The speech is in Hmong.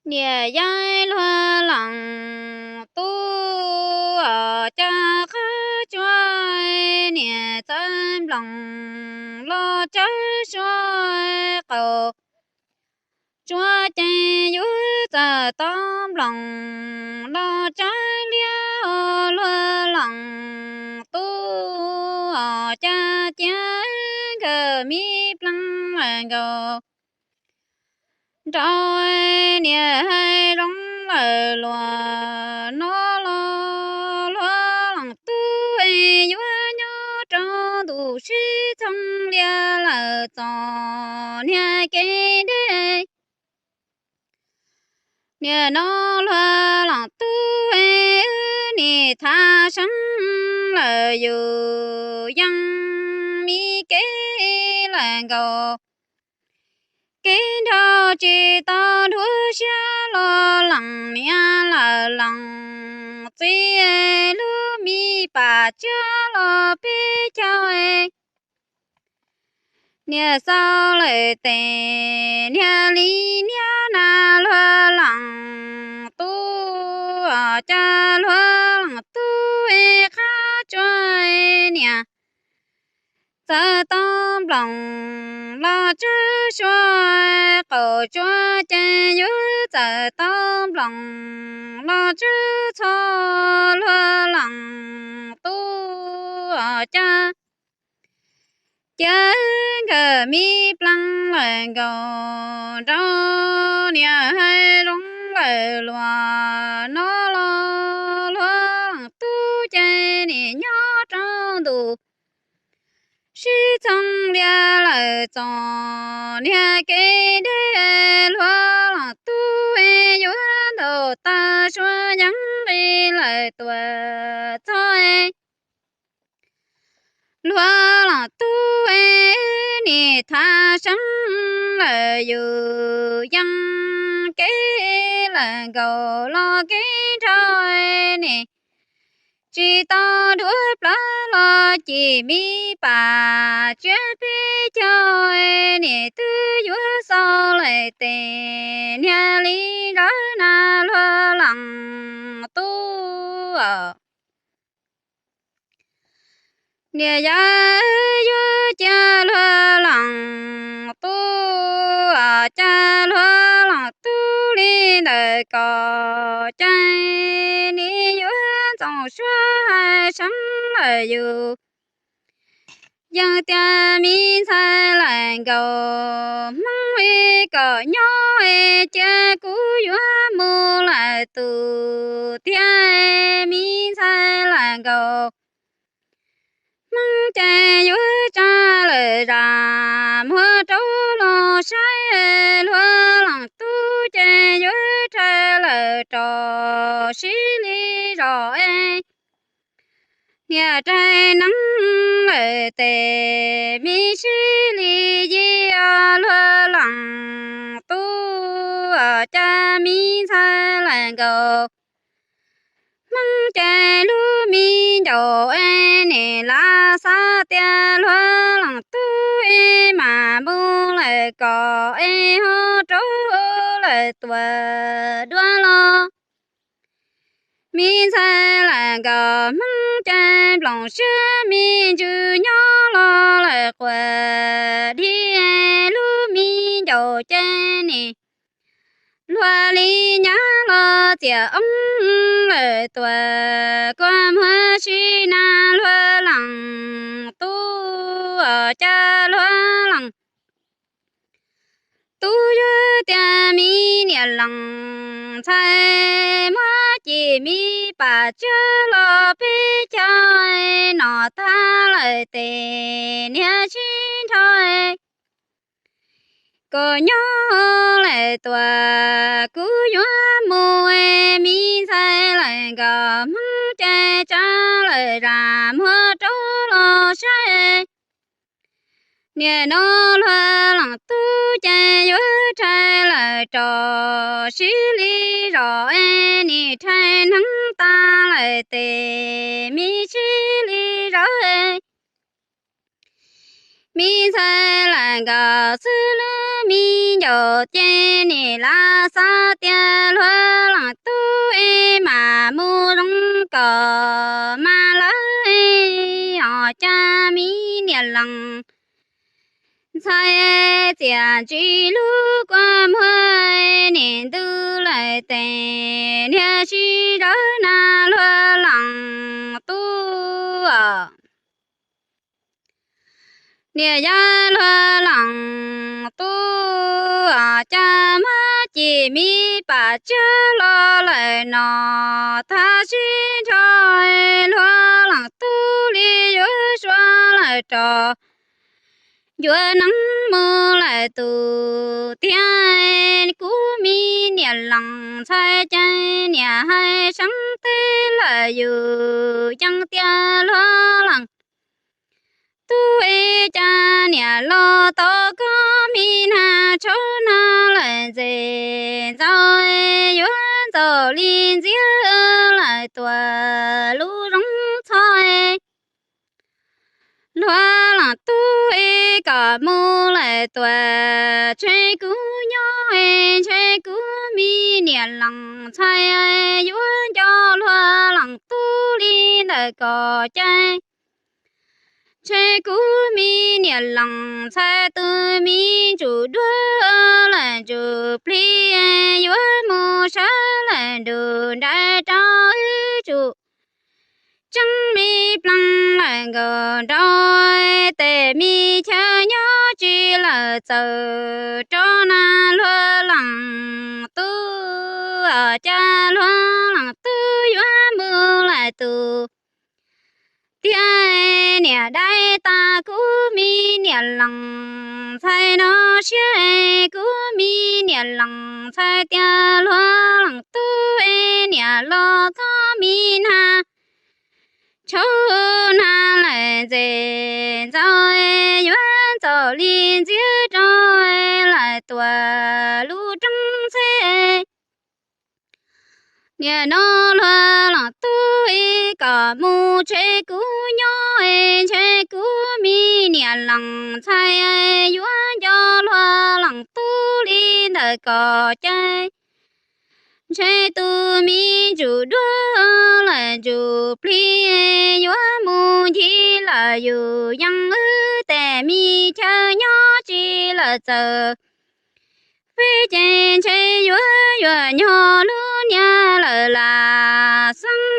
Niam yau luag leej tub, cas qab tsuag, niam txawm nploos los tsawb sua qaum tsuag ces yuav txawm tau nploos los tsawb liab. Luag leej tub, cas cia nkawd me plaab lawm nkaus nrau niam hais zoo lawm luag no los luag leej tub es yuav nyob rau ntu sib txhooj liab lawm txom niag kev deb. Niam no luag leej tub es wb nim thav seeb lawm yus yeej me kev lawm nkaus. Kev nrau tsis tau dhuav siab los leej niam lawm leej txiv, lub me pam tsiab los peb caug. Niam xaus lawm tes niag li niab na luag leej tub, cas luag leej tub es qab tsuag, niam txawm tau nploos los tsawb sua qaum tsuag ces yuav txawm tau nploos los tsawb txhua. Luag leej tub, cas cia nkawd me plaab lawm nkaus nrau niam hais zoo lawm luag no los luag leej tub ces nim nyob rau ntu sib txhooj liab lawm txom niag kev deb. Luag leej tub es yuav ntaus taw sua yeeb nqis lawm tuaj txog. Luag leej tub es nim thav seeb lawm yus yeej kev lawm nkaus los kev nrau nim tsis tau dhuav plaws los cim me pam tsiab peb caug, nim twb yuav xaus lawm tes niag li zawv na luag leej tub. Niam yau yuav cia luag leej tub, cas luag leej tub li ntawm kom cai, nim yuav ntxoov suab hais seeb lawm yus yeej tias me ntxhais lawm nkaus Hmoob es kom nyob es cia kuv yuav mus lawm tus tiag, me ntxhais lawm nkaus Hmoob ces yuav tsa lawm zam muag rau los saib, luag leej tub ces yuav rhawv lawm rau sib li zos es niam raug neeb lawm tes me sib li yig. Luag leej tub, cas me ntxhais lawm nkaus Hmoob ces lub me ncaus es nim lav xav tias luag leej tub es mam mus lawm kom es ho rau lawm tuaj dua los me ntxhais lawm nkaus Hmoob ces nploos siab me ntsws nyob los lawm quas dhi, lub me ncaus ces nim luag li nyab los txiam oob lawm tuaj kua muag si na luag leej tub, cas luag leej tub yuav tias me niam leej ntxhais muab cim me pam tsiab los peb caug, nom tag lawm tes niag sib nrhau kom nyob lawm tuaj kuv yuav mus, me ntxhais lawm nkaus Hmoob ces tsa lawm zam muag rau los saib. Niam no luag leej tub ces yuav rhawv lawm rau sib li zos es nim rhawv neeb tas lawm tes me sib li zos Me ntxhais lawm nkaus xwb lub me ncaus ces nim lawv xav tias luag leej tub es mam mus zoo kom mas lawv ho cas me niam leej ntxhais txiaj ntsig lub kua muag, nim ntuj lawm tes niag sib zawg na luag leej tub os. Niam yau luag leej tub, cas muab cim me pam tsiaj los lawm no, thab sib nrho luag leej tub li yuav sua lawm rov yuav neeb mus lawm tus tiag. Kuv me niam leej ntxhais ces niam hais seeb teb lawm yus yeej tias luag leej tub es cas niam los tau koj me nag tshaub nag lawm ntxes ntxaus, yuav ntxaus li ntxiab lawm tuaj lub zoov txhoj. Luag leej tub es kom mus lawm tuaj, ntshe kuv nyob es ntshe kuv me niam leej ntxhais yuav nco luag leej tub li ntawm kom cai. Ntshe kuv me niam leej ntxhais tus me ntsuj duab lawm ntsuj plig yuav mus sawv lawm nruj nraim rau wb tsum tseeb me pleev lawm nkaus nrau tes me chaw nyob tsis lawm txawm rau na luag leej tub, cas luag leej tub yuav mus lawm tus tiag. Niam dai tas kuv me niam leej ntxhais no siab, kuv me niam leej ntxhais tias luag leej tub es niam los txhob me nag tshaub nag lawm ntxes ntxaus, yuav ntxaus li ntxiab rau lawm tuaj lub rooj txheb. Niam no luag leej tub es kom mus ntshe kuv nyob es ntshe kuv me niam leej ntxhais yuav nco luag leej tub li ntawm kom cai. Ntshe tus me ntsuj duab lawm ntsuj plig yuav mus ncig lawm yus yeej wb tes me chaw nyob tsis lawm txawm peb ces ntshe yuav yuav nyob lub niag lawm lam xeeb